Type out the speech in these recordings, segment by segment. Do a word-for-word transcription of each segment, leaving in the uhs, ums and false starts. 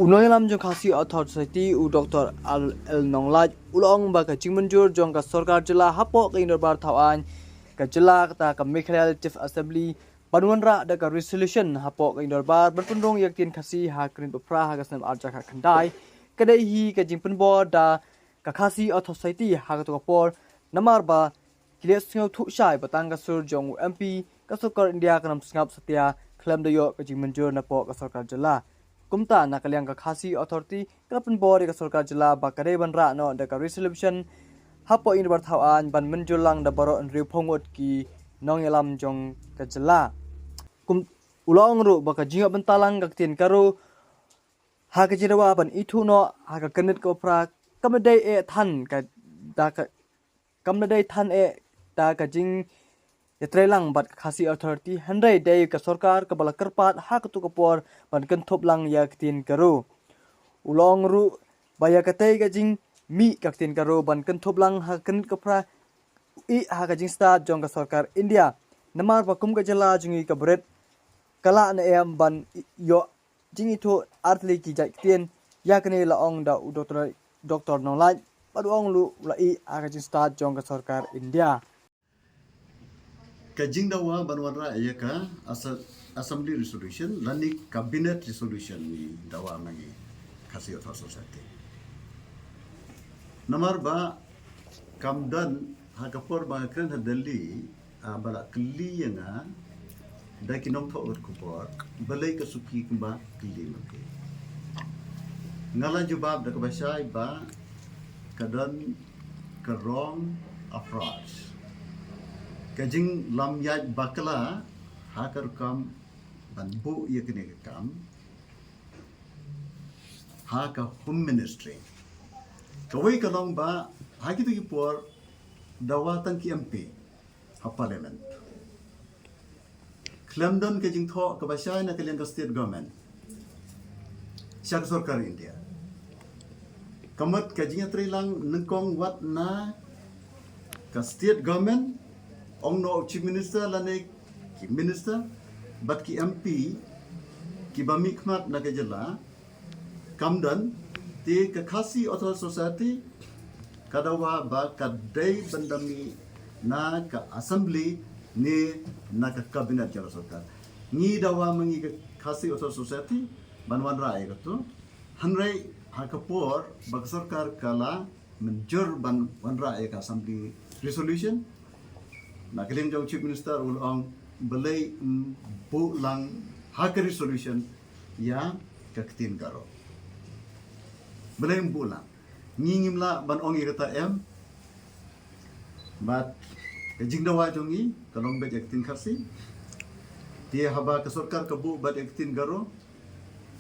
U nongïalam jong Khasi Authors Society, u Doctor Al L Nonglait, u la ong ba ka jingmynjur jong ka sorkar jylla hapoh ka ïing dorbar thaw aiñ ka jylla, kata ka Meghalaya Legislative Assembly, ban wanrah da ka resolution hapoh ka ïing dorbar ban pynrung ïa ka ktien Khasi ha ka ri ba phra ha ka snem ar hajar khatkhyndai, ka dei hi ka jingpynbor da ka Khasi Authors Society ha kato ka por, namar ba ki la sngewthuh shai ba tang ka sur jong u M P ka sorkar India kan ym sngap satia khlem da ïoh ka jingmynjur napoh ka sorkar jylla. Kumta na ka liang ka Khasi Authority ka la pynbor ïa ka sorkar jylla ba ka dei ban rah noh da ka resolution hapoh ïing dorbar thaw aiñ ban mynjur lang da baroh hynriewphew ngut ki nongïalam jong ka jylla. Kum u la ong ruh ba ka jingïoh bynta lang ka ktien Garo ha ka jingdawa ban ithuh noh ha ka kynit kaba phra kam dei eh than ka da ka kam dei than eh da ka jingïatreilang bad ka Khasi Authority, hynrei dei ka sorkar kaba la kyrpad ha kato ka por ban kynthup lang ïa ka ktien Garo. U la ong ruh ba ïa katei ka jingmih ka ktien Garo ban kynthup lang ha ka kynit kaba phra u ïeh ha ka jingstad jong ka sorkar India. Namar ba kum ka jylla jong ngi ka barit ka lah ne em ban ïoh jingithuh artylli ki jait ktien. Ïa kane la ong da u Doctor, Doctor Nonglait, bad u ong ruh u la ïeh ha ka jingstad jong ka sorkar India. Ka jingdawa ban wanrah ïa ka asa-, Assembly Resolution lane Cabinet Resolution, ngi dawa ma ngi Khasi Authors Society. Namar ba kam don ha ka por ba nga kren ha Delhi, ah, ba la kylli ïa nga da ki nongthoh khubor, balei ka suki kumba kylli ma ki. Nga la jubab da kaba shai ba ka don ka wrong approach. Ka jinglam ïaid bakla ha ka rukom ban buh ïa kane ka kam ha ka Home Ministry. Kawei ka long ba ha kito ki por dawa tang ki M P ha Parliament. Khlem don ka jingthoh kaba shai na ka liang ka state government sha ka sorkar India. Ka mut ka jingïatreilang nyngkong wat na ka state government, ong noh u Chief Minister lane ki minister bad ki M P kiba mihkhmat na ka jylla, kam don. Te ka Khasi Authors Society ka dawa ba ka dei ban da mih na ka Assembly ne na ka Cabinet jong ka sorkar. Ngi dawa ma ngi ka Khasi Authors Society ban wanrah ïa kato. Hynrei ha ka por ba ka sorkar ka la mynjur ban wanrah ïa ka Assembly Resolution, na ka liang jong u Chief Minister u la ong balei ym buh lang ha ka resolution ïa ka ktien Garo. Balei ym buh lang? Ngi ngim lah ban ong ïa kata em. Bad ka jingdawa jong ngi ka long beit ïa ka ktien Khasi. Te haba ka sorkar ka buh bad ïa ka ktien Garo,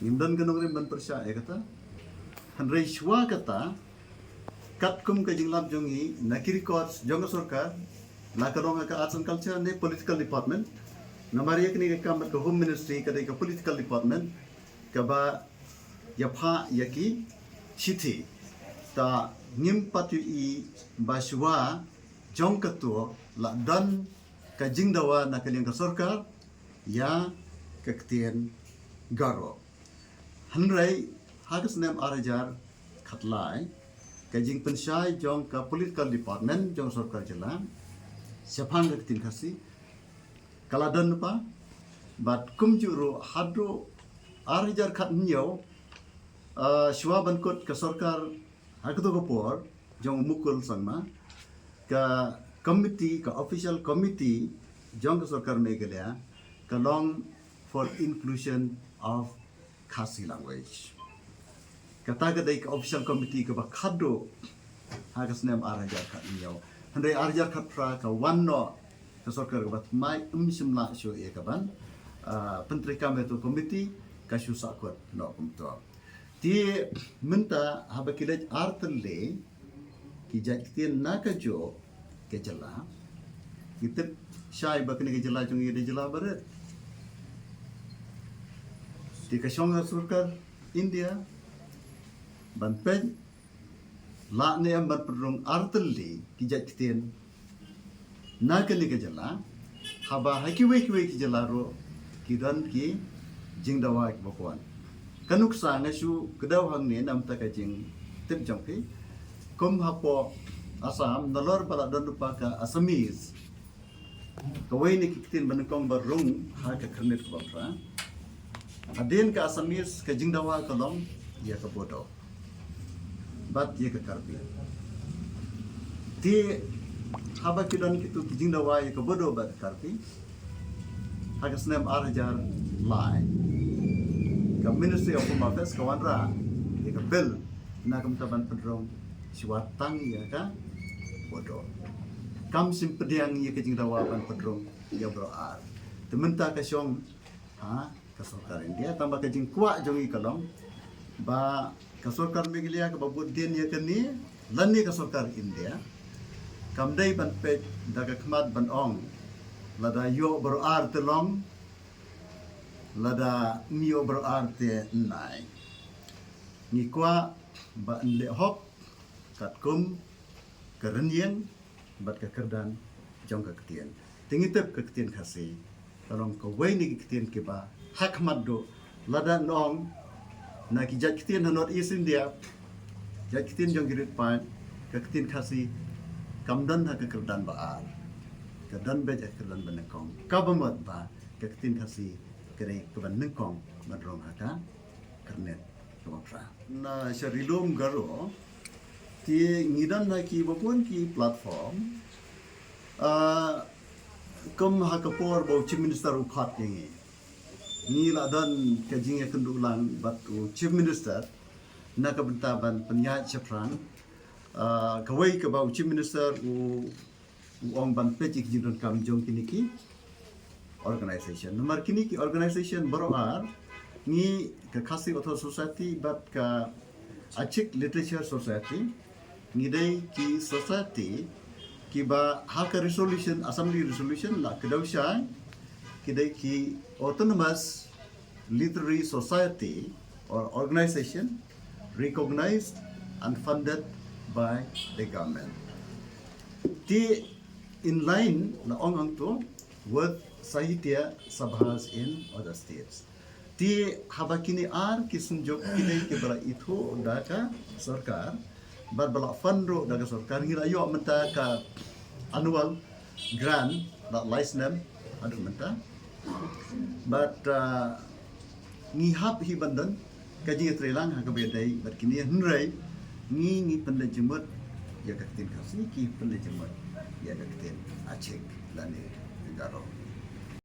ngim don ka nongrim ban pyrshah ïa kata. Hynrei shuwa kata, katkum ka jinglap jong ngi na ki records jong ka sorkar, la ka long ha ka Arts and Culture ne Political Department. Namar ïa kane ka kam bad ka Home Ministry ka dei ka Political Department kaba ïa phah ïa ki shithi. Ta ngim pat ïohi ba shuwa jong kato la don ka jingdawa na ka liang ka sorkar ïa ka ktien Garo. Hynrei ha ka snem ar hajar khatlai, ka jingpynshai jong ka Political Department jong sorkar jylla shaphang ka ktien Khasi ka la don pa, bad kumjuh ruh haduh ar hajar khathynñiew, ah, shuwa ban kut ka sorkar ha kato ka por jong u Mukul Sangma, ka committee, ka official committee jong ka sorkar Meghalaya ka long for inclusion of Khasi language. Kata ka dei ka official committee kaba khadduh ha ka snem ar hajar khathynñiew. Hynrei ar hajar khatphra ka wan noh ka sorkar kaba thymmai, ym shym lah shuh ïa ka ban, ah, pyntreikam ïa kato ka committee, ka shu sahkut noh kumto. Te mynta haba ki leit artylli ki jait ktien na kajuh ka jylla, ngi tip shai ba kane ka jylla jong ngi ka dei jylla barit. Te ka shong ha sorkar India ban peit lah ne em ban pynrung artylli ki jait ktien na kane ka jylla, haba ha kiwei kiwei ki jylla ruh ki don ki jingdawa kiba bun. Ka nuksa nga shu kdew hangne namar ka jingtip jong phi. Kum hapoh Assam, nalor ba la don lypa ka Assamese, kawei na ki ktien banyngkong ba rung ha ka Kyrnet kaba Phra. Hadien ka Assamese ka jingdawa ka long ïa ka Bodo bad ïa ka Karbi. Te haba ki don kito ki jingdawa ïa ka Bodo bad ka Karbi, ha ka snem ar hajar lai, ka Ministry of Home Affairs ka wanrah ïa ka bill na ka bynta ban pynrung shuwa tang ïa ka Bodo. Kam shym pdiang ïa ka jingdawa ban pynrung ïa baroh ar. Te mynta ka shong ha ka sorkar India, tangba ka jingkwah jong ngi ka long ba ka sorkar Meghalaya kaba bud dien ïa kane, lane ka sorkar India, kam dei ban peit da ka khmat ban ong lada ïoh baroh ar te long, lada ym ïoh baroh ar te nai. Ngi kwah ba yn leh hok katkum ka rynïeng bad ka kyrdan jong ka ktien. Te ngi tip ka ktien Khasi ka long kawei na ki ktien kiba ha khmat duh. Lada ngi ong na ki jait ktien ha North East India, jait ktien jong ki rit paid, ka ktien Khasi kam don ha ka kyrdan ba ar, ka don beit ha ka kyrdan banyngkong. Kaba mut ba ka ktien Khasi ka dei kaba nyngkong ban rung ha ka Kyrnet kaba Phra. Na sha Ri Lum Garo, te ngi don ha kiba bun ki platform. Ah, kum ha ka por ba u Chief Minister u khot ïa ngi, ngi la don ka jingïakynduh lang bad u Chief Minister na ka bynta ban pynïaid shaphrang, ah, kawei kaba u Chief Minister u, u ong ban peit ïa ki jingdonkam jong kine ki organization. Namar kine ki organization baroh ar, ngi ka Khasi Author Society bad ka Achik Literature Society, ngi dei ki society kiba ha ka resolution, Assembly resolution la kdew shai, ki dei ki autonomous literary society or organization recognized and funded by the government. Te in line, la ong hangto with Sahitya Sabhas in other states. Te haba kine ar ki synjuk ki dei kiba la ithuh da ka sorkar bad ba la fund ruh da ka sorkar, ngi la ïoh mynta ka annual grant la lai snem haduh mynta. Bad, ah, ngi hap hi ban don ka jingïatreilang ha kaba ïadei bad kine, hynrei ngi, ngi pynleit jingmut ïa ka ktien Khasi, ki pynleit jingmut ïa ka ktien Achik lane Garo.